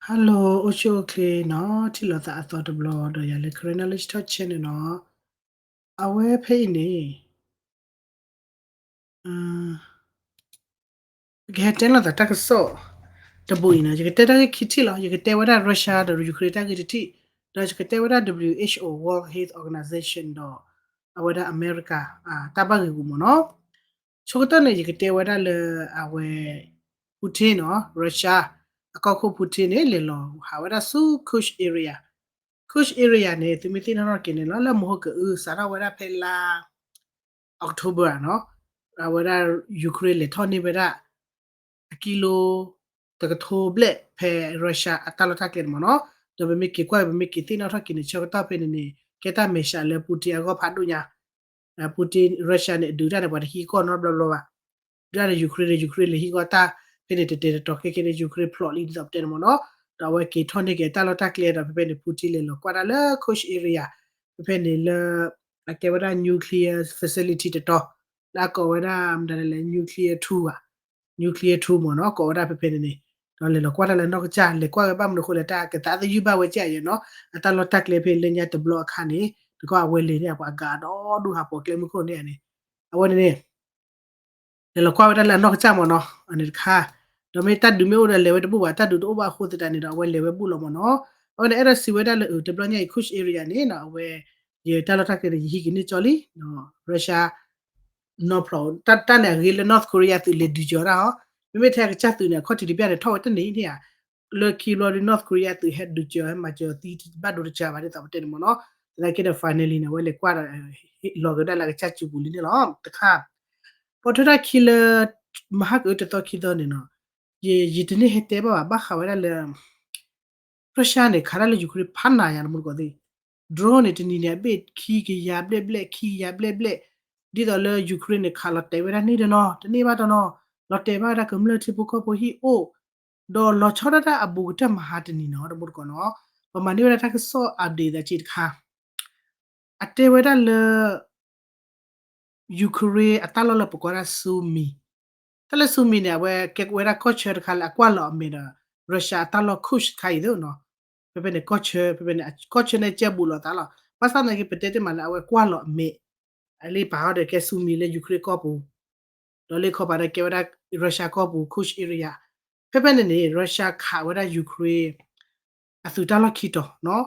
Hello အိၣ်ဆူၣ်အိၣ်ချ့နီၤ, ထံၣ်လိာ်သးအသီတဘျီဒီးယၤလၢ Karen Knowledge Talk Channel နီၤ, အဝဲဖဲအံၤန့ၣ် ပကဟဲတဲလိာ်သးတၢ်ကစီၣ်တဘိအံၤနီၤ, ယကတဲတၢ်ဂ့ၢ်ခံထံၣ်လီၤ. ယကတဲဝဲဒၣ် Russia ဒီး Ukraine တၢ်ဂ့ၢ်တထံၣ်, ဒီးယကတဲဝဲဒၣ် WHO World Health Organization ဒီး အဝဲဒၣ်အမဲရကၤ တၢ်ဘၣ်ဂ့ၢ်ဂူာ်မ့ၢ်နီၤ. ဆိကတၢၢ်န့ၣ် ယကတဲဝဲဒၣ်လၢအဝဲ Putin နီၤ, Russia အကီၢ်ခိၣ် Putin န့ၣ် လဲၤလီၤဟးဝဲဒၣ်ဆူ Kursk area, Kursk area န့ၣ် သုမ့ၢ်သ့ၣ်နီၣ်ထီၣ်က့ၤန့ၣ်လီၤ, လၢမဟိကအု စးထီၣ်ဝဲဒၣ်ဖဲလါ October နီၤ, အဝဲဒၣ် Ukraine လဲၤထီၣ်န့ၢ်ဝဲဒၣ် အကံလိ တကထိဘျဲၣ်ဖဲ Russia အတၢ်လီၢ်တၢ်ကျဲန့ၣ်မ့ၢ်နီၤ. ဒီးပမ့ၢ်က့ၤကွၢ် ပမ့ၢ်က့ၤသ့ၣ်နီၣ်ထီၣ်က့ၤန့ၣ် ဆၢကတီၢ်ဖဲန့ၣ်န့ၣ် ကဲတၢ်မဲာ်ဆှးလၢ Putin အဂီၢ်ဖးဒိၣ်ညါ, Putin Russia န့ၣ် အဒုးတၢ်န့ၣ် ပှၤတဟံးကီၢ်နီတဘျီဘျီဘၣ်, ဒုးတၢ်န့ၣ် Ukraine န့ၣ် Ukraine လဲၤဟံးကီၢ်တၢ်ဖဲန့ၣ် တဲာ်တဲာ်တီၤတီၤခဲခဲန့ၣ် Ukraine ဖျိးလံဒ်သိးပတဲန့ၣ်မ့ၢ်နီၤ. ဒီးအဝဲက့ၤထီၣ်န့ၢ်က့ၤအတၢ်လီၢ်တၢ်ကျဲဒီး ဖဲဖဲန့ၣ် Putin လဲၤလီၤကွၢ်တၢ်လၢ Kursk area ဖဲဖဲန့ၣ်လၢ အကဲဝဲဒၣ် nuclear facility တတီၤ လၢအကိးဝဲဒၣ် မတၤလဲၣ် nuclear tool ဧါ, nuclear tool မ့ၢ်နီၤ, ကိးဝဲဒၣ်ဖဲဖဲန့ၣ်န့ၣ်, ဒီးလဲၤလီၤကွၢ်တၢ်လၢနီၢ်ကစၢ်, လဲၤကွၢ်ဝဲဘၣ်မနုၤအဃိလဲၣ် တၢ်ကသးသယုၢ်ဘၣ်ဝဲကၢ်ယဲနီၤ, အတၢ်လီၢ်တၢ်ကျဲဖဲလၢညါတဘျီအခါန့ၣ် တကီၢ်အဝဲလဲၤန့ၣ် ပှၤအဂၤဒီဒူၣ်ဟးပိာ်ကျဲမုၢ်ခိၣ်န့ၣ်န့ၣ်, အဝဲန့ၣ်န့ၣ် လဲၤလီၤကွၢ်ဝဲဒၣ်လၢအနီၢ်ကစၢ်မ့ၢ်နီၤ, အန့ၣ်တခါ, ဒီးမ့ၢ်တၢ်ဒုးမ့ၢ်အိၣ်ဒီးလဲၤဝဲတဘူၣ်ဘၣ်, တၢ်ဒုးတအိၣ်ဘၣ်အဃိသတးန့ၣ်ဒီး အဝဲလဲၤဝဲဘူၣ်လီၤမ့ၢ်နီၤ. အဝဲန့ၣ်အဲၣ်ဒိးစံးဝဲဒၣ်လၢ အၢ တဘျီညါအံၤ Kursk area န့ၣ်နီၤ, အဝဲ ယတၢ်လီၢ်တၢ်ကျဲန့ၣ် ယဟံးကန့ၢ်ကၠီလံ, Russia နီၢ်ဖျိး, တၢ်န့ၣ်အဂ့ၤလၢ North Korea သုးလဲၤဒုးကၠီၤတၢ်အီၤ, မ့မ့ၢ်ထဲအကစၢ်သုးန့ၣ် အခီၣ်ထံးတပျၢ်န့ၣ် ထီၣ်ဝဲတန့ၢ်န့ၣ်ဧါ, လၢခံဘျီဒီး North Korea သုးဟဲဒုးကၠီၤ ဟဲမၤစၢၤသံဘၣ်ဒိတကၢဘၣ်ဒ်သိးပတဲန့ၣ်မ့ၢ်နီၤ, သနာ်က့ဒီး finally န့ၣ် အဝဲလဲၤကွၢ်ဒီး လီၤက့ၤဝဲဒၣ်လၢအကစၢ်စုပူၤလံန့ၣ်လီၤ. တခါ ပိာ်ထွဲတၢ်ခံလၢ မဟါကအုတသီခံသီန့ၣ်နီၤ, ယ ယတန့ၢ်ဟဲတဲဘၣ်ဘၣ် ဘၣ်ဃးဝဲဒၣ်လၢ Russia န့ၣ် ခးတၢ်လၢ Ukraine ဖးနးယါတမူတကိးသ့ၣ်, drone န့ၣ် တနံၤန့ၣ် အဘ့ၣ်ခံကယၤဘျဲၣ်ဘျဲၣ် ခံကယၤဘျဲၣ်ဘျဲၣ်, ဒ်သိးလၢ Ukraine န့ၣ် ခးလီၤတဲာ်ဝဲဒၣ်န့ၢ်တနီၤ တန့ၢ်ဘၣ်တနီၤ, လီၤတဲာ်ဘၣ်ဝဲဒၣ်ကမျၢၢ်ထံဖိကီၢ်ဖိဟံၣ်အိၣ်, ဒီးလီၤဆီဒၣ်တၢ်အဘူးကတၢၢ်မဟါတနံၤနီၤ တမူတကိးနီၤ, ပမၤန့ၢ်ဝဲဒၣ်တၢ်ကစီၣ် update သးစ့ၢ်တခါ အတဲဝဲဒၣ်လၢ Ukraine အတၢ်လီၢ်လၢပကိးဝဲဒၣ် Sumy, တၢ်လၢ Sumy န့ၣ် အဝဲကဲဝဲဒၣ်ကီၢ်ဆၢတခါလၢအကွၢ်လီၤအမဲာ်ဒီး Russia အတၢ်လီၢ် Kursk ခါအံၤသ့ၣ်နီၤ, ဖဲဖဲန့ၣ် ကီၢ်ဆၢ ဖဲဖဲန့ၣ် ကီၢ်ဆၢန့ၣ်ကဲဘူးလိာ်သးလီၤ, ဘၣ်ဆၣ်သနာ်က့ ပတဲတ့ၢ်မးလၢအဝဲကွၢ်လီၤအမဲာ်, အလံပာ်ဟီဒီးကဲ Sumy လၢ Ukraine ကီၢ်ပူၤ ဒီးလၢခီပၤဒီးကဲဝဲဒၣ် Russia ကီၢ်ပူၤ Kursk area, ဖဲဖဲန့ၣ်န့ၣ် Russia ခးဝဲဒၣ် Ukraine အသုးတၢ်လီၢ်ခံတီၤနီၤ,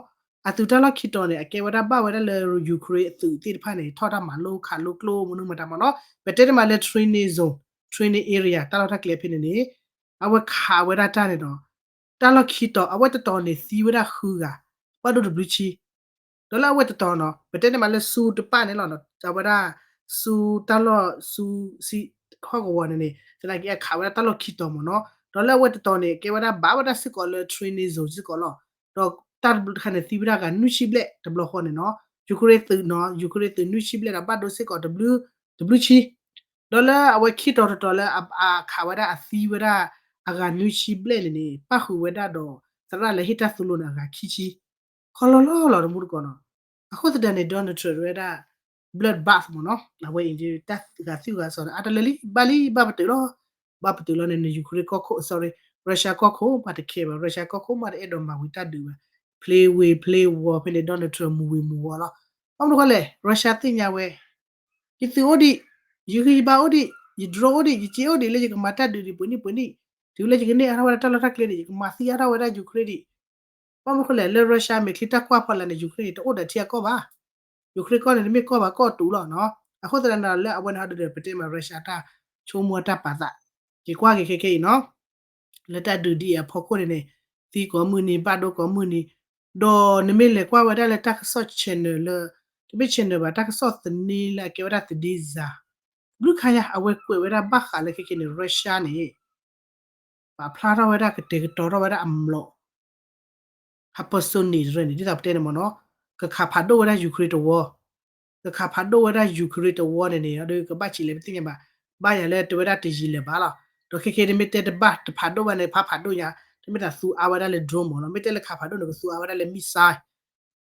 အသုးတၢ်လီၢ်ခံတီၤန့ၣ် အကဲဝဲဒၣ်ဘၣ်ဝဲဒၣ်လၢ Ukraine အသုးသ့ၣ်တဖၣ်န့ၣ် ထီၣ်တၢ်မၤလိခးလိကျိမနုၤမတၤမနီၤ, ပတဲတ့ၢ်မးလၢ training zone, training area တၢ်လီၢ်တၢ်ကျဲဖဲန့ၣ်န့ၣ်, အဝဲခးဝဲဒၣ်တၢ်န့ၣ်ဒီး တၢ်လီၢ်ခံတီၤ အဝဲတတီၤန့ၣ်သံဝဲဒၣ်ဃုဂၤ, ဘၣ်ဒိတဘျုးဆံ ဒီးလၢအဝဲတတီၤနီၤ ပတဲန့ၣ်မးလၢဆူတပၣ်န့ၣ်လီၤ, အဝဲဒၣ်ဆူတၢ်လီၢ်ဆူ ဟီၣ်ကဝီၤန့ၣ်န့ၣ် သနာ်က့အခးဝဲဒၣ်တၢ်လီၢ်ခံတီၤမ့ၢ်နီၤ, ဒီးလၢအဝဲတတီၤန့ၣ် ကဲဝဲဒၣ်ဘၣ်ဝဲဒၣ်စ့ၢ်ကီးလၢ training zone စ့ၢ်ကီးလီၤ, ဒီးတၢ်တဘျုးတခါန့ၣ် သံဝဲဒၣ်ဂၤနွံဆံဘျဲၣ်တဘျီဃီန့ၣ်နီၤ, ယူၤခရ့ၣ်သုးနီၤ ယူၤခရ့ၣ်သုးနွံဆံဘျဲၣ်ဒီးဘၣ်ဒိစ့ၢ်ကီးတဘျုး တဘျုးဆံ ဒီးလၢအဝဲခံတီၤတတီၤလၢအခးဝဲဒၣ်အသံဝဲဒၣ်အဂၤနွံဆံဘျဲၣ်န့ၣ်န့ၣ် ပၣ်ဃုာ်ဝဲဒၣ်ဒီးသရၣ်လၢဟ့ၣ်တၢ်သိၣ်လိန့ၣ်အဂၤခံဆံ ခီလီၤလီၤလီၤတမူတကိးနီၤ, အဃိသတးန့ၣ် Donald Trump ဝဲဒၣ် bloodbath မ့ၢ်နီၤ အဝဲအံၤတၢ်ဂၤသံဂၤစီၤန့ၣ် အါတလၢလံ ဘၣ်လံ ဘၣ်ပတုာ်လီၤ, ဘၣ်ပတုာ်လီၤန့ၣ် ယူၤခရ့ၣ်ကီၢ်ခိၣ် sorry Russia ကီၢ်ခိၣ် ဘၣ်တခဲဘၣ် Russia ကီၢ်ခိၣ် ဘၣ်တအဲၣ်ဒိးမၤဝံၤတၢ်ဒုးဘၣ် play way play war ဖဲန့ၣ် Donald Trump မူဝံၤမူဝီၤလီၤ, ဘၣ်မနုၤဃိလဲၣ် Russia သ့ၣ်ညါဝဲ ယသုးအိၣ်ဒံး, ယဂံၢ်ယဘါအိၣ်ဒံး, ယ drone အိၣ်ဒံး, ယစ့အိၣ်ဒံးလၢယကမၤတၢ်ဒုးဒံးပှဲၤနံၣ်ပှဲၤနံၣ်, တုၤလၢယကန့ၢ်အါထီၣ်ဝဲဒၣ်တၢ်လီၢ်တၢ်ကျဲန့ၣ် ယကမၤသံအါထီၣ်ဝဲဒၣ်ယူၤခရ့ၣ်ဒံး, ဘၣ်မနုၤဃိလဲၣ် လၢ Russia မဲာ်ချံတၢ်ကွၢ်ဖီလာ်န့ၣ် ယူၤခရ့ၣ်န့ၣ် တအိၣ်ဒီးထံအကီၢ်ဘၣ်, ယူၤခရ့ၣ်ကီၢ်န့ၣ် တမ့ၢ်ကီၢ်ဘၣ် ကီၢ်တူာ်လီၤနီၤ, အဃိသတးန့ၣ်လၢအဝဲန့ၣ်ဟီဒုဒီး ပတဲမး Russia တၢ်ဆိကမိၣ်တၢ်ပာ်သး, က့ၤကွၢ်က့ၤခဲခဲအံၤနီၤ လၢတၢ်ဒုးဒ်အံၤအဖီခိၣ်န့ၣ်န့ၣ် သံကိးမုၢ်နံၤ ဘၣ်ဒိကိးမုၢ်နံၤ, ဒီးနမ့ၢ်လဲၤကွၢ်ဝဲဒၣ်လၢတၢ်ကစီၣ် channel လၢ တမ့ၢ် channel ဘၣ် တၢ်ကစီၣ်သန့လၢအကဲဝဲဒၣ်သဒ့စၤ, ဘျုးခါယါ အဝဲကွဲးဝဲဒၣ်ဘၣ်ဃးလၢခဲခဲန့ၣ် Russia န့ၣ် ပာ်ဖျါထီၣ်ဝဲဒၣ်ကတဲာ်ကတီၤထီၣ်ဝဲဒၣ်အမျိာ် hypersonic န့ၣ် ဒ်သိးပတဲန့ၣ်မ့ၢ်နီၤ, ကခးဖးဒိၣ်ဝဲဒၣ်ယူၤခရ့ၣ်တဝီ, ကခးဖးဒိၣ်ဝဲဒၣ်ယူၤခရ့ၣ်တဝီန့ၣ်န့ၣ် ဒီးကဘၣ်စံးလဲၣ်ပသ့ၣ်ညါဘၣ်, ဘၣ်ယၤလၢတဲဝဲဒၣ်တယံာ်လၢၤဘၣ်လီၤ, ဒီးခဲခဲန့ၣ်မ့ၢ်တဲတဘၣ်တဖးဒိၣ်ဘၣ်န့ၣ် ဖးဖးဒိၣ်ညါ, တမ့ၢ်တၢ်သူအါဝဲဒၣ်လၢ drone မ့ၢ်နီၤ, မ့ၢ်တဲလၢခးဖးဒိၣ်န့ၣ် ကသူအါဝဲဒၣ်လၢ missile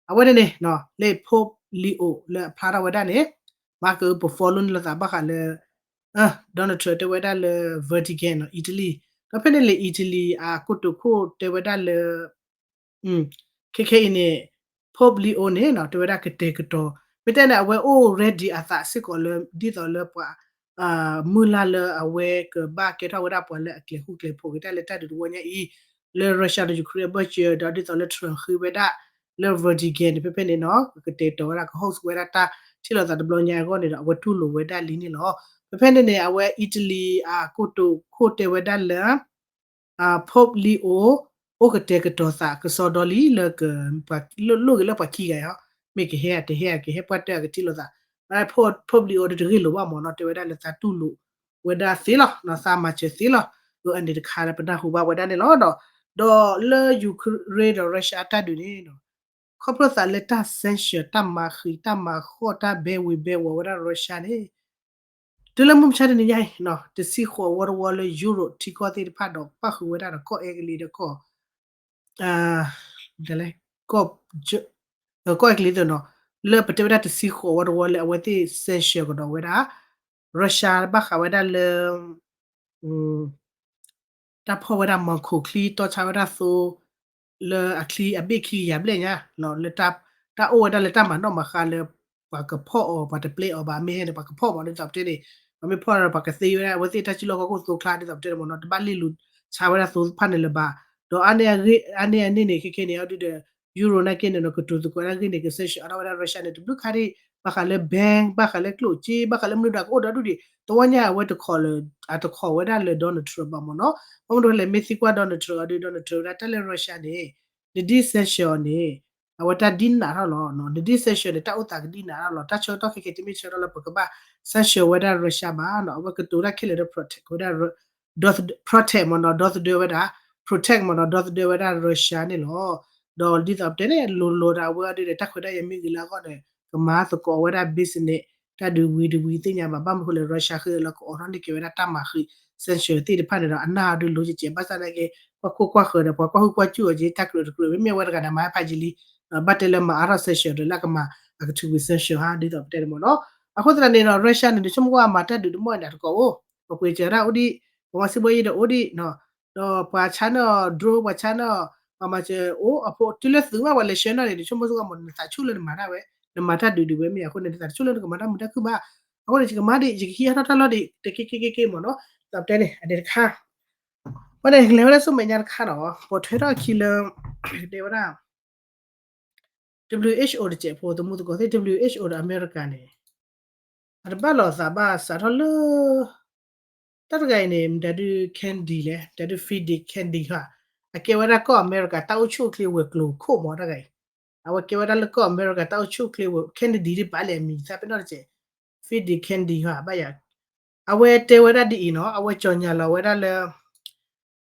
အဝဲန့ၣ်န့ၣ် လၢ Pope Leo လၢအဖျါထီၣ်ဝဲဒၣ်န့ၣ်, မၤကပ follow န့ၢ်လိာ်သးဘၣ်ဃးလၢ Donald Trump တဲဝဲဒၣ်လၢ Vatican နီၤ Italy ဒီးဖဲန့ၣ်လၢ Italy အကိတိာ်ခိၣ်တဲဝဲဒၣ်လၢ ခဲခဲအံၤန့ၣ် Pope Leo န့ၣ်နီၤ တဲဝဲဒၣ်ကတဲာ်ကတီၤ မ့ၢ်တဲန့ၣ် အဝဲအိၣ် ready အသးစ့ၢ်ကီးလၢ ဒ်သိးလၢပှၤ မုၢ်လၢ်လၢအဝဲကဘၣ်ကဲထီၣ်ဝဲဒၣ်ပှၤလၢအကျဲၤဃူကျဲၤဖိးက့ၤတၢ်လၢတၢ်ဒုးတဝီညါအံၤ လၢ Russia ဒီး Ukraine အဘၢၣ်စၢၤ ဒီးဒ်သိးလၢ Trump ဃ့ဝဲဒၣ် လၢ Vatican န့ၣ် ဖဲဖဲန့ၣ်နီၤ ကတဲာ်ကတီၤဝဲဒၣ် က host ဝဲဒၣ်တၢ်ထံၣ်လိာ်သးတဘျီညါအဂီၢ်န့ၣ်ဒီး အဝဲတူၢ်လိာ်ဝဲဒၣ်လံန့ၣ်လီၤ. ဖဲဖဲန့ၣ်န့ၣ် အဝဲ Italy အကိတိာ်ခိၣ်တဲဝဲဒၣ်လၢ Pope Leo အိၣ်ကတဲာ်ကတီၤသးကစီဒီလံလၢ လိၣ်ဂ့ၤလၢပှၤခံဂၤအံၤ မ့ၢ်ကဟဲအတဟဲအကဟဲပှၢ်တၢၢ်အကထံၣ်လိာ်သး Pope Pope Leo ဒီးတဂ့ၢ်လိာ်ဘၣ်မ့ၢ်နီၤ တဲဝဲဒၣ်လၢသးတူၢ်လိာ်ဝဲဒၣ်သ့လီၤ သးမၤစၢၤသ့လီၤ အန့ၣ်တခါလၢပနၢ်ဟူဘၣ်ဝဲဒၣ်န့ၣ်လီၤဒီး ဒီးလၢ Ukraine ဒီး Russia အတၢ်ဒုးန့ၣ် ခီဖျိသးလၢတၢ် sanction တၢ်မၤဃံး တၢ်မၤဃီၣ် တၢ်ဘဲဝ့ၤဘဲဝီၤဝဲဒၣ် Russia န့ၣ် တုၤလၢမုၢ်မဆါတနံၤညါအံၤ တဆံဃိးဝီတဝီလၢ Europe ထံကီၢ်သ့ၣ်တဖၣ်ဒီးပၣ်ဃုာ်ဝဲဒၣ်ဒီးကီၢ်အဲကလံးဒီးကီၢ် ကီၢ်အဲကလံးသ့ၣ်နီၤ လၢပတဲဝဲဒၣ်တဆံဃိးဝီတဝီလၢအဝဲသ့ၣ် sanction ကဒီးဝဲဒၣ် Russia ဘၣ်ဃးဝဲဒၣ်လၢ တၢ်ဖီၣ်ဝဲဒၣ်မီၤခိၣ်ချံ တီဆါဝဲဒၣ်သိ လၢအချံအဘ့ၣ်ခံကယၤဘျဲၣ်ညါ လၢ တၢ်အိၣ်ဝဲဒၣ်လၢတၢ်မၤနီၣ်မၤဃါလၢ ပှၤကဖီၣ်အီၤ ပှၤတပျဲအီၤဘၣ် မ့ၢ်ဟဲန့ၣ် ပှၤကဖီၣ်မး ဒ်သိးပတဲန့ၣ် ပှၤမ့ၢ်ဖီၣ်ဒီးပှၤကသ့ဝဲဒၣ် အဝဲသ့ၣ်တၢ်စုလီၢ်ခီၣ်ခိၣ်သိချါ ဒ်သိးပတဲန့ၣ်မ့ၢ်နီၤ တဘၣ်လ့ၣ်လူၤဆါဝဲဒၣ်သိတဖၣ်န့ၣ်လၢၤဘၣ် ဒီးအါန့ၢ်အန့ၢ်န့ၣ် ခဲခဲန့ၣ် အဒုဒီး Euro နာ်က့န့ၣ်နီၤ ကတိၤသကိးဒၣ်ဂ့ၢ်န့ၣ် က sanction အီၣ်ထီၣ်ဝဲဒၣ် Russia န့ၣ် တဘျုးခါဒံး ဘၣ်ဃးလၢ bank ဘၣ်ဃးလၢကျိၣ်စ့ ဘၣ်ဃးလၢမနုၤဒၣ်ကအိၣ်ဒီးဒုဒီး တဝီညါအဝဲတခိးလၢ အတခိးဝဲဒၣ်လၢ Donald Trump ဘၣ်မ့ၢ်နီၤ ဘၣ်မနုၤလဲၣ် မ့ၢ်သံကွၢ် Donald Trump အီၤဒု Donald Trump ဝဲဒၣ်တၢ်လၢ Russia န့ၣ် နဒ် sanction အီၤန့ၣ် အဝဲတၢ်ဒ်နးထီၣ်လီၤ နဒ် sanction န့ၣ် တၢ်အိၣ်သးကဒ်နးထီၣ်လီၤ တၢ်ဆၢကတီၢ်ခဲခဲတမ့ၢ်ဆၢကတီၢ်လၢပကဘၣ် sanction ဝဲဒၣ် Russia ဘၣ်နီၤ အဝဲကတိၤတၢ်ခဲလၢာ်ဒီး protect ဝဲဒၣ် protect မ့ၢ်နီၤ ဒီသဒၢဝဲဒၣ် protect မ့ၢ်နီၤ ဒီသဒၢဝဲဒၣ် Russia န့ၣ်လီၤ ဒီးဒ်သိးပတဲန့ၣ် လိၤလိၤဒၣ်ဝဲအီၤဒုဒီး တၢ်ခွဲးတၢ်ယာ်မ့ၢ်ဂ့ၤလၢအဂီၢ်န့ၣ် ကမၤသကိးဝဲဒၣ် business တၢ်ဒုးဝံၤတဝံၤသ့ၣ်ညါဘၣ် ဘၣ်မနုၤဃိလၢ Russia ဃ့လၢကအိးထီၣ်န့ၢ်က့ၤဝဲဒၣ်တၢ်မၤဃံး sanction သ့ၣ်တဖၣ်န့ၣ်ဒီး အနၢ်အီၤဒုလိၤကဲးကဲး ဘၣ်ဆၣ်သနာ်က့ ကွၢ်ခိၣ်ကွၢ်ဃၢၤဒီး ပှၤကွၢ်ဟုၣ်ကွၢ်စူၣ်အီၤက့ၤ တၢ်ကြၢးတကြၢး မ့မ့ၢ်အဝဲတဂၤန့ၣ် မၤဟဲဖးယံာ်လံ ဘၣ်တဲလၢမၤအါထီၣ် sanction ဒီးလၢအကမၤ အကထုးကွံာ် sanction ဟါ ဒ်သိးပတဲန့ၣ်မ့ၢ်နီၤ အဃိသတးန့ၣ်ဒီး Russia န့ၣ် နဆိကမိၣ်ကွၢ်အမၤတၢ်ဒုးတမီၢ်န့ၣ် တကိးအိၣ် ပှၤပှ့ၤစၢၤတၢ်အိၣ်ဒံး ပှၤမၤစံးဘီယံၤဒီးအိၣ်ဒံး ဒီးပှၤဆါန့ၢ် drone ပှၤဆါန့ၢ် ပှၤမၤစၢၤအိၣ်အဖိ တုၤလၢသုးမ့ၢ်ပှၤလဲၤဆှၢနီၣ်န့ၣ် နဆိကမိၣ်စ့ၢ်ကီးမ့ၢ် နသးဆူၣ်လၢနမၤတၢ်ဝဲ နမၤတၢ်ဒုးဒံးဝဲမ့ၢ်အဃိန့ၣ် နသးဆူၣ်လၢနကမၤတၢ်မုာ်တၢ်ခုၣ်ဘၣ် အဃိန့ၣ် ယကမၤဒံး ယကဟံးအါထီၣ်တၢ်လီၢ်ဒံး တက့ၢ်က့ၢ်က့ၢ်က့ၢ်မ့ၢ်နီၤ ဒ်သိးပတဲန့ၣ် အန့ၣ်တခါ အဃိန့ၣ် လဲၤဝဲဒၣ်ဆူမဲာ်ညါတခါဒီး ပိာ်ထွဲထီၣ်အခံလၢ တဲဝဲဒၣ် WHO တစဲးဖိ သမူသကိးသ့ၣ် WHO ဒီးအမဲရကၤန့ၣ် အတဘၣ်လိာ်သးဘၣ်စးထီၣ်လၢ တၢ်တဂၤအံၤန့ၣ် မတၤဒု Kennedy လဲၣ် မတၤဒု Frederick Kennedy ဟါ အကဲဝဲဒၣ်ကီၢ်အမဲရကၤတၢ်အိၣ်ဆူၣ်အိၣ်ချ့ဝဲၤကျိၤခိၣ်မးတၢ်တဂၤအံၤ အဝဲကဲဝဲဒၣ်လၢကီၢ်အမဲရကၤတၢ်အိၣ်ဆူၣ်အိၣ်ချ့ဝဲၤ Kennedy ဒ်ပာ်လဲၣ်အမံၤသၣ်ပ့ၤနီၣ်တစဲး Frederick Kennedy ဟါ ဘၣ်ယၤ အဝဲတဲဝဲဒၣ်ဒ်အံၤနီၤ အဝဲကြေညာလီၤဝဲဒၣ်လၢ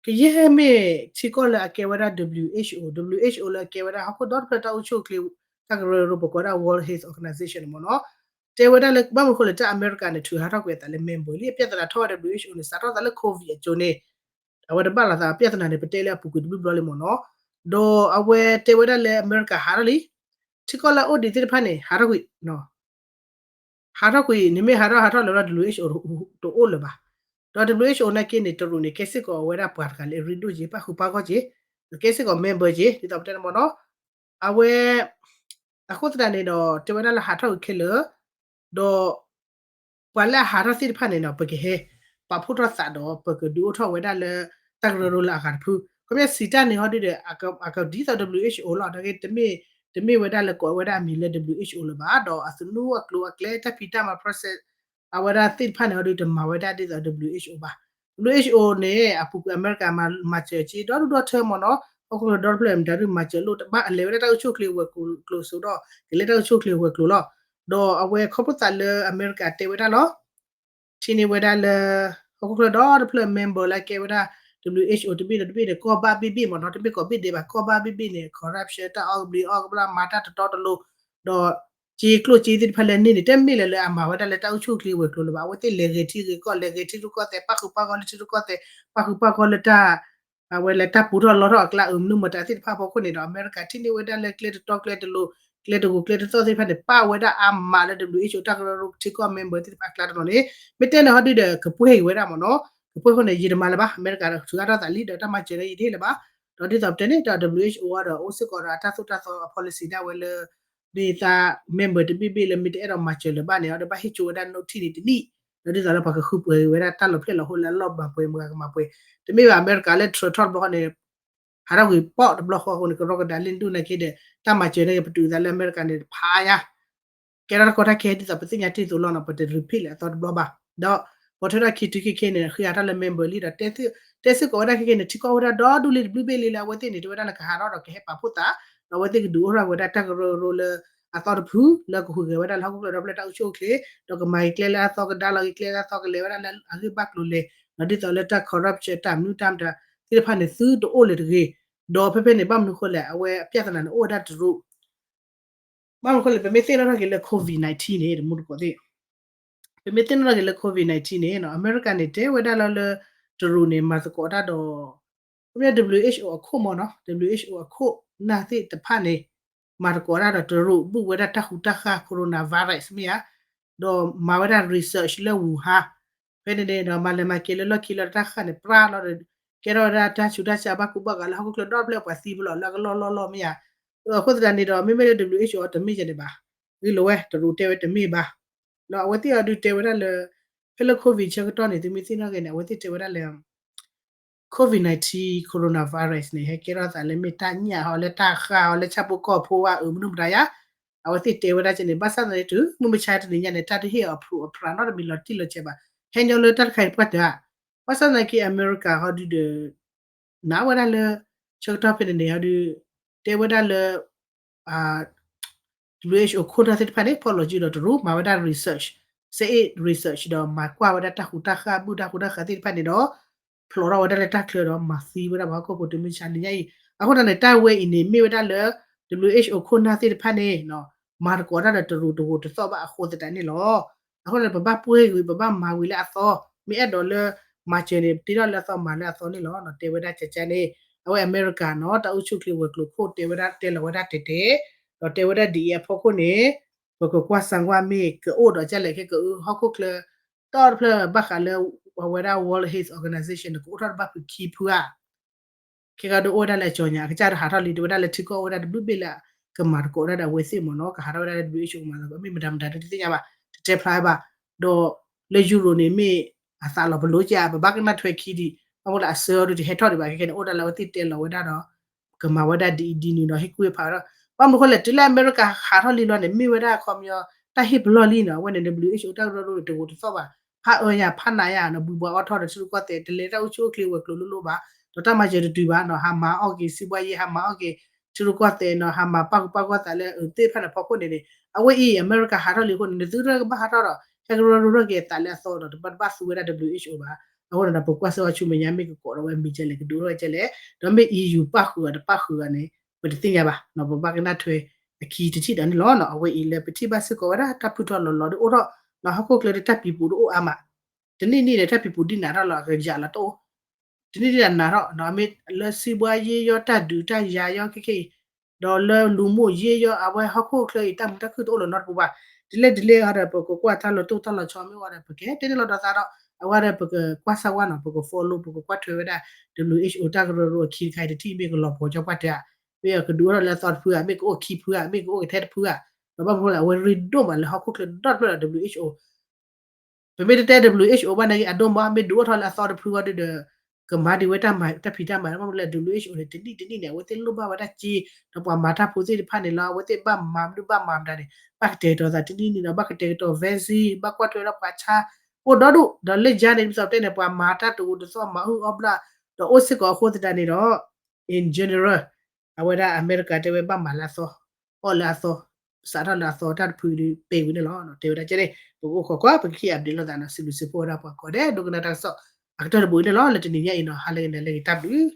ကယဲၢ်မ့ၢ်ထံကီၢ်လၢအကဲဝဲဒၣ် WHO WHO လၢအကဲဝဲဒၣ်ဟီၣ်ခိၣ်ဒီတဖျၢၣ်တၢ်အိၣ်ဆူၣ်အိၣ်ချ့ တၢ်ကရၢကရိပကိးဒၣ် World Health Organization န့ၣ်မ့ၢ်နီၤ တဲဝဲဒၣ်လၢဘၣ်မနုၤဃိလၢတၢ်အမဲရကၤန့ၣ် ထုးဟးထီၣ်ကွံာ်အသးလၢ member လံ အပြဿနာထီၣ်ဝဲ WHO န့ၣ် စးထီၣ်သးလၢ COVID အစိၤန့ၣ် အဝဲတဘၣ်လိာ်သး ပြဿနာန့ၣ် ပတဲလၢအပူၤကွံာ်တဘျုးဘျီလံမ့ၢ်နီၤ ဒီးအဝဲတဲဝဲဒၣ်လၢအမဲရကၤဟးထီၣ်လံ ထံကီၢ်လၢအအိၣ်ဒံးသ့ၣ်တဖၣ်န့ၣ် ဟးထီၣ်ကွံာ် ဟးထီၣ်ကွံာ် နမ့ၢ်ဟးထီၣ်ဟးထီၣ်လၢၤဒီး WHO တအိၣ်လၢၤဘၣ်. ဒီး WHO နာ်က့န့ၣ် တရူးန့ၣ် ကဲစ့ၢ်ကီးဝဲဒၣ်ပှၤတဂၤလၢအရ့ဒိၣ်က့ၤ ပၣ်ဃုာ်ပၣ်ဂီၢ်က့ၤ ကဲစ့ၢ်ကီး member က့ၤ ဒ်သိးပတဲန့ၣ်မ့ၢ်နီၤ အဝဲ အဃိသတးန့ၣ်ဒီး တဲဝဲဒၣ်လၢဟးထီၣ်ကွံာ်ခဲလၢာ် ဒီး ပှၤလၢအဟးထီၣ်သ့ၣ်တဖၣ်န့ၣ်ဒီး ပကဟဲ ပာ်ဖှိၣ်ထီၣ်သးဒီး ပကဒုးအိၣ်ထီၣ်ဝဲဒၣ်လၢ တၢ်ကရၢကရိလၢအဂၤတဖု ခီပညီစံးတၢ်န့ၣ်ဟီဒုဒီး အကဒ်သိး WHO လီၤ နာ်က့ တမ့ၢ်ဝဲဒၣ်လၢကိးဝဲဒၣ်အမံၤလၢ WHO လၢၤဘၣ် ဒီးအသနူအကျိၤအကျဲ တၢ်ဖံးတၢ်မၤ process အဝဲဒၣ်သ့ၣ်တဖၣ်န့ၣ်ဟီဒု တမၤဝဲဒၣ်ဒ်သိး WHO ဘၣ်. WHO န့ၣ် အပူၤကွံာ်အမဲရကၤမၤစၢၤက့ၤ ဒီဒူၣ်ဒီထၢမ့ၢ်နီၤ ဟီၣ်ခိၣ်ချၢဒီတဖျၢၣ် မတၤဒုမၤစၢၤလိၣ် တဘၣ်အလဲၤဝဲဒၣ်တၢ်အိၣ်ဆူၣ်အိၣ်ချ့ဝဲၤကျိၤစိဒီး ကလဲၤတၢ်အိၣ်ဆူၣ်အိၣ်ချ့ဝဲၤကျိၤလီၤ. ဒီးအဝဲခီဖျိသးလၢအမဲရကၤတဲဝဲဒၣ်လီၤ ထံၣ်န့ၢ်ဝဲဒၣ်လၢ ဟီၣ်ခိၣ်ချၢဒီတဖျၢၣ် member လၢကဲဝဲဒၣ် WHO တဘ့ၣ်ဒီးတဘ့ၣ်န့ၣ် ကီၢ်ဘၣ်ဘ့ၣ်ဘ့ၣ်မ့ၢ်နီၤ တမ့ၢ်ကီၢ်ဘ့ၣ်ဒဲးဘၣ် ကီၢ်ဘၣ်ဘ့ၣ်ဘ့ၣ်န့ၣ် corruption တၢ်အီၣ်ကဘျံးအီၣ်ကဘျၣ် မၤတၢ်တတီတလိၤ ဒီး စ့ကျိၣ်စ့သ့ၣ်တဖၣ်လၢန့ၣ်န့ၣ် တမ့ၢ်လၢၤလၢအမၤဝဲဒၣ်လၢတၢ်အိၣ်ဆူၣ်အိၣ်ချ့ဝဲၤကျိၤလၢၤဘၣ် အဝဲသ့ၣ်လဲၤဂဲၤထံဂဲၤကီၢ် လဲၤဂဲၤထံရူၢ်ကီၢ်သဲး ပၣ်ဃုာ်ပၣ်ဂီၢ်လၢထံရူၢ်ကီၢ်သဲး ပၣ်ဃုာ်ပၣ်ဂီၢ်လၢတၢ် အဝဲလၢတၢ်ပူထီၣ်လီထီၣ်အကျါ အုးမနုၤမတၤသ့ၣ်တဖၣ်အဖီခိၣ်န့ၣ်ဒီး အမဲရကၤထံၣ်န့ၢ်ဝဲဒၣ်လၢကျဲတတီကျဲတလိၤ ကျဲတဂိာ်ကျဲတသီၣ်သ့ၣ်တဖၣ်န့ၣ် ပာ်ဝဲဒၣ်အါမးလၢ WHO တၢ်ကရၢကရိထံကီၢ် member သ့ၣ်တဖၣ်အကျါတနီၤန့ၣ် မ့ၢ်တဲန့ၣ်ဟီဒုဒီး ကပှဲၤက့ၤဝဲဒၣ်မ့ၢ်နီၤ ကပှဲၤအဃိန့ၣ် ယတမၤလၢၤဘၣ်, အမဲရကၤဒီးထုးအါထီၣ်သးလံ ဒီးတၢ်မၤစၢၤဒီးယတဟ့ၣ်လၢၤဘၣ်. ဒီးဒ်သိးပတဲန့ၣ် ဒီး WHO အံၤဒီးအိၣ်စ့ၢ်ကီးဒီးအတၢ်သိၣ်တၢ်သီအ policy ဒၣ်ဝဲလၢ ဒ်သး member တဘ့ၣ်ဘ့ၣ်လၢမ့ၢ်တအဲၣ်ဒိးမၤစၢၤလၢၤဘၣ်န့ၣ် အဒီးဘၣ်ဟ့ၣ်ကၠိဝဲဒၣ် notice န့ၣ်တနံၣ်, ဒီးဒ်သိးလၢပှၤကဃုပှဲၤဝဲဒၣ်တၢ်လီၤဖျဲၣ်လီၤဟိလၢအလီၢ်မၤပှဲၤမဂၤကမၤပှဲၤ, တမ့ၢ်ဘၣ် အမဲရကၤလၢ Trump ထီၣ်တဘျီဃီန့ၣ် ဟးထီၣ်ဂ့ၤပိာ်တဘျီဃီအဃိန့ၣ် ကရီကဒးလၢဒိၣ်နာ်က့ဒီး တၢ်မၤစၢၤန့ၣ် ပတုာ်သးလၢအမဲရကၤန့ၣ် ဖးညါ ကဲထီၣ်တၢ်ကီတၢ်ခဲဒ်သိးပသ့ၣ်ညါတ့ၢ်အသိးလီၤနီၤ, ပတ repeat လၢအသီတဘျီဘၣ်. ဒီး ပှၤထွဲထီၣ်ခံတုၤခဲခဲန့ၣ် ဃ့အါထီၣ်လၢ member လံဒီး တဲစ့ၢ်ကီးဝဲဒၣ်ခဲခဲန့ၣ် ထံကီၢ်အိၣ်ဝဲဒၣ်ဒီဒူၣ်လံတဘျုးဘ့ၣ်လံလၢအဝဲသ့ၣ်န့ၣ် တဲဝဲဒၣ်လၢကဟးထီၣ်ဒီးကဟဲပာ်ဖှိၣ်သး, ဒီးအဝဲသ့ၣ်ကဒုးအိၣ်ထီၣ်ဝဲဒၣ်တၢ်ကရၢကရိလၢအသီတဖု လၢကဟူးဂဲၤဝဲဒၣ်လၢဟီၣ်ခိၣ်ချၢဒီဖျၢၣ်တၢ်အိၣ်ဆူၣ်အိၣ်ချ့, ဒီးကမၤက့ၤကျဲလၢအသီကဒါလီၤက့ၤကျဲလၢအသီကလဲၤဝဲဒၣ်လၢအဂ့ၢ်ဘၣ်ကျိၤလဲၤ, ဒီးဒ်သိးလၢတၢ် corruption တၢ်မနုၤတၢ်မတၤသ့ၣ်တဖၣ်န့ၣ် သုတအိၣ်လၢၤတဂ့ၤ. ဒီးဖဲဖဲန့ၣ် ဘၣ်မနုၤဃိလဲၣ် အဝဲအပြဿနာန့ၣ် အိၣ်ဝဲဒၣ်တရူး ဘၣ်မနုၤဃိလဲၣ် ပမ့ၢ်သ့ၣ်နီၣ်ထီၣ်က့ၤလၢ COVID nineteen န့ၣ် တမူတကိးသ့ၣ်, ပမ့ၢ်သ့ၣ်နီၣ်ထီၣ်က့ၤလၢ COVID nineteen န့ၣ် အမဲရကၤန့ၣ် တဲဝဲဒၣ်လၢလၢ တရူးန့ၣ် မၤသကိးတၢ်ဒီး ပမ့ၢ် WHO အခိၣ်မ့ၢ်နီၤ WHO အခိၣ်နၢ်သ့ၣ်တဖၣ်န့ၣ် မၤသကိးတၢ်ဒီးတရူး ဘုၣ်ဝဲဒၣ်တၢ်ဟူးတၢ်ဃၢ် coronavirus မ့ၢ်ဧါ, ဒီးမၤဝဲဒၣ် research လၢ Wuhan ဖဲန့ၣ်န့ၣ်ဒီး မၤလဲၤမၤက့ၤလၢလီၢ်ခံလီၤ တၢ်ဃၢ်န့ၣ် ပြၢလီၤဒီး ကဲထီၣ်ဝဲဒၣ်တၢ်ဆူးတၢ်ဆါဘၣ်ကူဘၣ်ဂာ်လၢဟီၣ်ခိၣ်ချၢဒီဖျၢၣ် ပှၤသံဖဲလီၤလၢအကလီၢ်လီၢ်လီၢ်မ့ၢ်ဧါ. အဃိသတးန့ၣ်ဒီး မ့မ့ၢ်လၢ WHO တမ့ၢ်ယဲန့ၣ်ဘၣ်, ဂ့ၢ်လိာ်ဝဲ တရူးတဲဝဲတမ့ၢ်ဘၣ်. ဒီးအဝဲသ့ၣ်အီၤဒုးတဲဝဲဒၣ်လၢ ဖဲလၢ COVID ဆၢကတီၢ်န့ၣ် သုမ့ၢ်သ့ၣ်နီၣ်က့ၤန့ၣ် အဝဲသ့ၣ်တဲဝဲဒၣ်လၢ COVID nineteen coronavirus န့ၣ် ဟဲကဲထီၣ်သးလၢမ့ၢ်တၢ်ညၣ်ဟီ လၢတၢ်ဃၢ်ဟီ လၢဆၣ်ဖိကီၢ်ဖိဝဲအမနုၤမတၤယါ, အဝဲသ့ၣ်တဲဝဲဒၣ်ကဲန့ၣ် ဘၣ်ဆၣ်သနာ်က့ တုၤမုၢ်မဆါတနံၤညါန့ၣ် တၢ်တဟ့ၣ်အီၤအဖုးအဖျးနီတမံၤလီၤတံၢ်လီၤဆဲးဘၣ်, ဟဲညီလၢတၢ်တခါအံၤပှၢ်တၢၢ်ဧါ. ဘၣ်ဆၣ်သနာ်က့ အမဲရကၤဟီဒုးဒီး နာ်ဝဲဒၣ်လၢ ဆၢကတီၢ်ဖဲန့ၣ်န့ၣ်ဟီဒုး တဲဝဲဒၣ်လၢ WHO ခိၣ်နၢ်သ့ၣ်တဖၣ်န့ၣ် ဖီၣ်လီၤစုဒီးတရူး မၤဝဲဒၣ် research, စဲအ့ၣ် research ဒီးမၤကွၢ်ဝဲဒၣ်တၢ်ဟူးတၢ်ဃၢ် ဘုၣ်တၢ်ဟူးတၢ်ဃၢ်သ့ၣ်တဖၣ်န့ၣ်ဒီး ဖျိးထီၣ်ဝဲဒၣ်လၢတၢ်ချၢဒီး မၤသံဝဲဒၣ်ပှၤဟီၣ်ခိၣ်ဖိတုၤမုၢ်မဆါတနံၤညါအံၤ. အဃိသတးန့ၣ် တၢ်ဝဲအံၤန့ၣ် မ့ၢ်ဝဲဒၣ်လၢ WHO ခိၣ်နၢ်သ့ၣ်တဖၣ်န့ၣ် မၤသကိးတၢ်ဒီးတရူးတဂိာ်တသီၣ်ဘၣ်အဃိသတးန့ၣ်လီၤ. အဃိန့ၣ် ပဘၣ်ပှ့ၤဝံၤ ပဘၣ်မၤဝံၤလၢအသီ, မ့ၢ်အဲၣ်ဒိးလၢ မၤစၢၤန့ၣ် တ့ထီၣ်လၢအသီ မၤလၢအသီန့ၣ်လီၤ. တဲဝဲဒၣ်ကကန့ၣ် အဝဲအမဲရကၤနီၤ တၢ်အိၣ်ဆူၣ်အိၣ်ချ့ဝဲၤကျိၤခိၣ် တဲဝဲဒၣ် တဲလီၤဝဲဒၣ်တဲတဲ, ဒီးတဲဝဲဒၣ်ဒ်အံၤအဖီခိၣ်န့ၣ် ပကကွၢ်စၢ်ကွၢ်မ့ၢ်ကအိၣ်ဒီးကလဲၣ်ခဲကအု ဟီၣ်ခိၣ်ချၢ ဒီတဖျၢၣ်ဘၣ်ဃးလၢ အဝဲဒၣ် World Health Organization န့ၣ် ကအိၣ်ထီၣ်တဘၣ်ဖုးခံဖုဧါ ခဲကဒီးအိၣ်ဝဲဒၣ်လၢအကၠီညါ အကစၢ်တဟးထီၣ်လံ တဲဝဲဒၣ်လၢထံကီၢ်အိၣ်ဝဲဒၣ်တဘျုးဘ့ၣ်လၢ ကမၤသကိးဒၣ်ဒီးအဝဲသ့ၣ်မ့ၢ်နီၤ ကဟးထီၣ်ဝဲဒၣ်လၢ WHO ကမၤသကိး မ့ၢ်မတၤမတၤတသ့ၣ်ညါဘၣ် တတဲဖျါဘၣ်. ဒီးလၢယူရိၤန့ၣ်မ့ၢ်အသးလီၤပလိာ်က ပဘၣ်ကနၣ်ထွဲခံဒံး ဘၣ်မနုၤလၢအဆၢအီၤဒုးတဟဲထီၣ်ဒံးဘၣ် ခဲခဲန့ၣ် အိၣ်ဒၣ်လၢအဝဲသ့ၣ်တဲလီၤဝဲဒၣ်ဒီး ကမၤဝဲဒၣ်ဒ်အံၤဒ်နုၤဒီး ဟ့ၣ်ကူၣ်ဟ့ၣ်ဖးဝဲဒၣ် ဘၣ်မနုၤအဃိလဲၣ် တုၤလၢအမဲရကၤဟးထီၣ်လံလီၤန့ၣ် မ့ၢ်ဝဲဒၣ်အခီပညီ တၢ်ဟ့ၣ်ပလီၢ်လံနီၤ အဝဲန့ၣ် WHO တၢ်ကရၢကရိတဂိာ်တသီၣ်ဘၣ် ဖးအၢညါဖးနးညါနီၤ ဘှံးဘှီအီထီၣ်ဒီးထံရူၢ်ကီၢ်သဲး တလဲၤတၢ်အိၣ်ဆူၣ်အိၣ်ချ့ဝဲၤကျိၤလိၤလိၤဘၣ် ဒီးတၢ်မၤစၢၤတတုၤဘၣ်နီၤ ဟးမၤအီၣ်က့ၤ စံးဘှါယ့ ဟးမၤအီၣ်က့ၤ ထံရူၢ်ကီၢ်သဲးနီၤ ဟးမၤပာ်ကူပာ်ကီၢ်သးလၢအသ့ၣ်တဖၣ်န့ၣ်ဖီခိၣ်န့ၣ်န့ၣ် အဝဲအံၤ အမဲရကၤဟးထီၣ်လံအဃိန့ၣ် နသုတကဘၣ်ဟးထီၣ်ဒီး ဟဲကရၢကရိထီၣ်က့ၤအသးလၢအသီဒီး တဘၣ်တဘၣ်သူဝဲဒၣ် WHO ဘၣ် အဃိန့ၣ်ဒီး ပကွၢ်စၢၤဝဲဆူမဲာ်ညါ မ့ၢ်ကကိးဒီးဝဲမံၤကဲလဲၣ် ကဒုးအိၣ်ထီၣ်ကဲလဲၣ် ဒီးမ့ၢ် EU ပၣ်ဃုာ်အီၤတပၣ်ဃုာ်အီၤန့ၣ် ပတသ့ၣ်ညါဘၣ်နီၤ ပဘၣ်ကနၣ်ထွဲအခံတထံၣ်ဒီးန့ၣ်လီၤနီၤ အဝဲအံၤလၢပထံၣ်ဘၣ်စ့ၢ်ကီးဝဲဒၣ် တၢ်ဖုထီၣ်လီၤလီၤဒ်အိၣ်ထီၣ်နီၤ ဟီၣ်ခိၣ်ချၢဒီးတၢ်ပံၤပူၤဒ်အိၣ်အါမး တနံၣ်နံၣ်ဒီးတၢ်ပံၤပူၤဒ်နးထီၣ်လီၤ အကယၤလီၤတအိၣ် တနံၣ်နံၣ်ဒီးနးထီၣ်နီၤ မ့ၢ်လၢစံးဘှါယ့ယီၢ် တၢ်ဒုးတၢ်ယၤယီၢ်ခဲခဲအံၤ ဒီးလၢလူၤမိၢ်ယ့ယီၢ် အဝဲဟီၣ်ခိၣ်ချၢအံၤ တၢ်မုာ်တၢ်ခုၣ်တအိၣ်လၢၤနီတပူၤဘၣ် ဒ်လဲၣ်ဒ်လဲၣ်အီၤဒီး ပကကွၢ်တၢ်လီၤတိၢ်တၢ်လီၤဆီမ့ၢ်ဝဲဒီး ပကဟဲတဲန့ၢ်လီၤဒီးသးဒီး အဝဲဒီးပကကွၢ်စၢ်ဝါနီၤ ပက follow ပကကွၢ်ထွဲဝဲဒၣ် WHO တၢ်ကရၢကရိအခံတခါအံၤ တထံၣ်မ့ၢ်ကလီၤပှီၤကၠီပှၢ်တၢၢ်ဧါ မ့ၢ်ကဒုးအိၣ်ထီၣ်လၢအသီတဖုဧါ မ့ၢ်ကအိၣ်ခံဖုဧါ မ့ၢ်ကအိၣ်ကထဲတဖုဧါ ဒီးဘၣ်မနုၤဃိလဲၣ် အဝဲရ့ဒိၣ်မးလၢဟီၣ်ခိၣ်ချၢဒီတဖျၢၣ်ဒီး WHO ပမ့ၢ်တတဲ WHO ဘၣ်နာ်က့ အဒိၣ်မး မ့ၢ်ဒုးအိၣ်ထီၣ်လၢအသီတဖုဝဲဒၣ်ဒီး ကမၤဒံးဝဲတၢ်မၤတၢ်ဖံးတၢ်မၤ ဘၣ်မနုၤလဲၣ် WHO န့ၣ် တနံၣ်တနံၣ်န့ၣ် အဝဲသ့ၣ်လိၣ်ဘၣ်ဝဲဒၣ်စ့ ဒီးပှၤမၤတၢ်ဖိသ့ၣ်တဖၣ်န့ၣ်လီၤ အဝဲသ့ၣ်ဘၣ်မၤမနုၤဘၣ်မၤမတၤန့ၣ် ဘၣ်ကတဲာ်ကတီၤသးတနံၣ်နံၣ်ဒီး ဘၣ်ကတဲာ်ကတီၤ vaccine ဘၣ်ကွၢ်ထွဲဝဲဒၣ်ပှၤဆါ အိၣ်ဒီဒူၣ် ဒီးလၢယါန့ၣ် ဒ်သိးပတဲန့ၣ် ပှၤမၤတၢ်တအိၣ်တသီၣ် မၤအုၣ်အီဘျၣ် ဒီးအိၣ်စ့ၢ်ကီးအဃိသတးန့ၣ်ဒီး in general အဝဲဒၣ်အမဲရကၤတဲဝဲဘၣ်မၤလၢအသီ အီၣ်လၢအသီ စးထီၣ်လၢအသီတၢ်တဖုဒုးပဲာ်ဝံၤန့ၣ်လီၤ. တဲဝဲဒၣ်ကဲန့ၣ် ပကအိၣ်ခိးကွၢ် ပကဟ့ၣ် update လိာ်သးနီၤ စံးဘျုးစံးဖှိၣ်ဝဲဒၣ်ပှၤကိးဂၤဒဲး ဒိကနၣ်တၢ်ကစီၣ် အကတၢၢ်တဘိအံၤန့ၣ်လီၤ. လၢတနံၤညါအံၤနီၤ ဟါလၢဂ့ၤ နၤလၢဂ့ၤ တၢ်ဘျုး